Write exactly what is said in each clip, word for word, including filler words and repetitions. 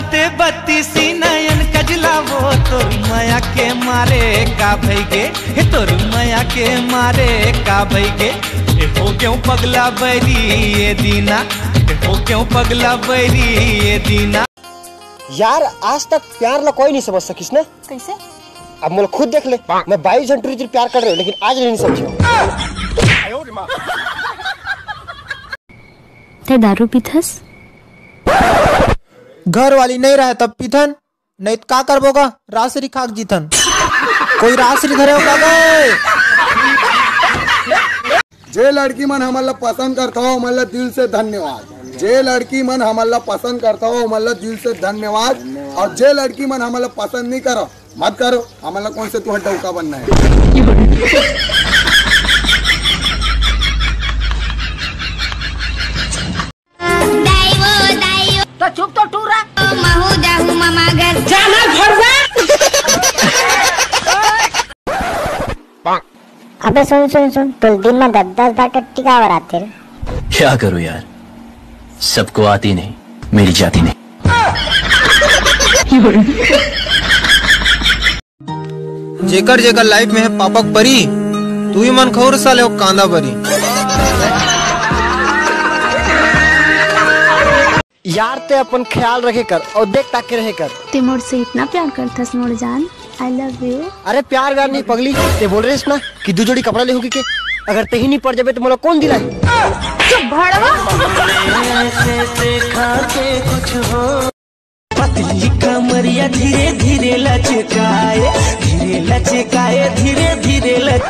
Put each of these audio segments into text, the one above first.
ते बत्तीसी नयन कजला वो तोर मया के मारे का भई गे, हे तोर मया के मारे का भई गे। ए हो गेंव पगला बैरी ए दीना, ए हो गेंव पगला बैरी ए दीना। यार, आज तक प्यार ला कोई नहीं समझ सकिस ना। कैसे? अब मोला खुद देख ले, मैं बाईस झन टूरी तिर प्यार कर रहे हो, लेकिन आज नहीं समझे हो। ते दारू पीथस? घर वाली नहीं रहे तब पीथन, नहीं त का करबो गा? रासरी खाक जीथन। कोई रासरी धरे हो का गे? जे लड़की मन हमन ला पसंद करथव, ओमन ला दिल से धन्यवाद। जे लड़की मन हमन ला पसंद करथव, ओमन ला दिल से धन्यवाद। और जे लड़की मन हमन ला पसंद नहीं करव, मत करो। हमन ला कोन से तुहर डौका बनना है? दाई वो दाई वो। तो चुप तो टूरा। महू जाहू मामा घर। जाना घर में। अबे सुन सुन सुन, तोला दिन में दस दस बार टट्टी काबर आथे रे? क्या करूं यार, सबको आती नहीं, मेरी जाती नहीं। जेकर जेकर लाइफ में है पापक परी, तू ही मन खौर साले हो कांदा परी। यार, ते अपन ख्याल रखे कर और देख ताक के रहे कर। ते मोर से इतना प्यार करथस मोर जान, I love you। अरे प्यार व्यार नहीं पगली, ते बोल रहे ना कि दू जोड़ी कपड़ा लेहू के, अगर ते ही नहीं पड़ जाबे तो मोला कौन दिलाई? चुप भड़वा। पतली कमरिया धीरे धीरे लचकाए, धीरे लचकाए, धीरे धीरे लच।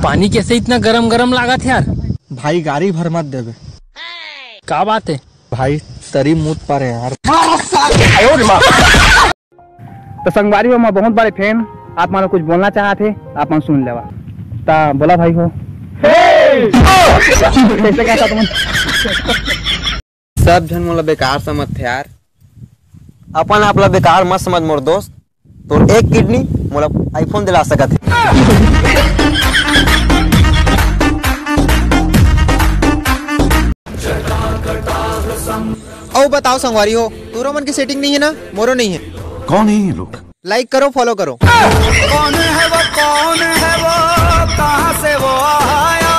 पानी कैसे इतना गरम गरम लागत हे यार? भाई, गाड़ी भर मत देबे। का बात है? भाई, तरी मूत पा रहे यार। तो संगवारी हो, मैं बहुत बड़े फैन, आप मन कुछ बोलना चाहत हे, आप मन सुन लेवा। ता बोला भाई हो। कैसे कहता तुम? सब झन मोला बेकार समझथे यार। अपन आप ला बेकार मत समझ मोर दोस्त। तोर एक किडनी मोला iPhone दिला सकत हे। अउ बताओ संगवारी हो, तोरो मन के सेटिंग नहीं है ना? मोरो नहीं है। कौन है ये लोग? लाइक करो, फॉलो करो। कौन है वो, कौन है वो, कहाँ से वो आया?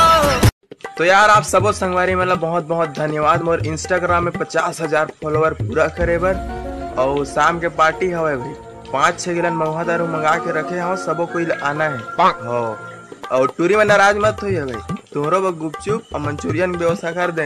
तो यार, आप सबो संगवारी मन ला बहुत बहुत धन्यवाद मोर Instagram में पचास हजार फॉलोअर पूरा करे बर। और शाम के पार्टी हवय भाई, पाँच छह गिलन महुआ दारू मंगा के रखे हव, सबो कोई ला आना है। हो, और टूरी में नाराज मत होइए भाई, तुम्हरो बर गुपचुप और मंचूरियन के व्यवस्था कर दे।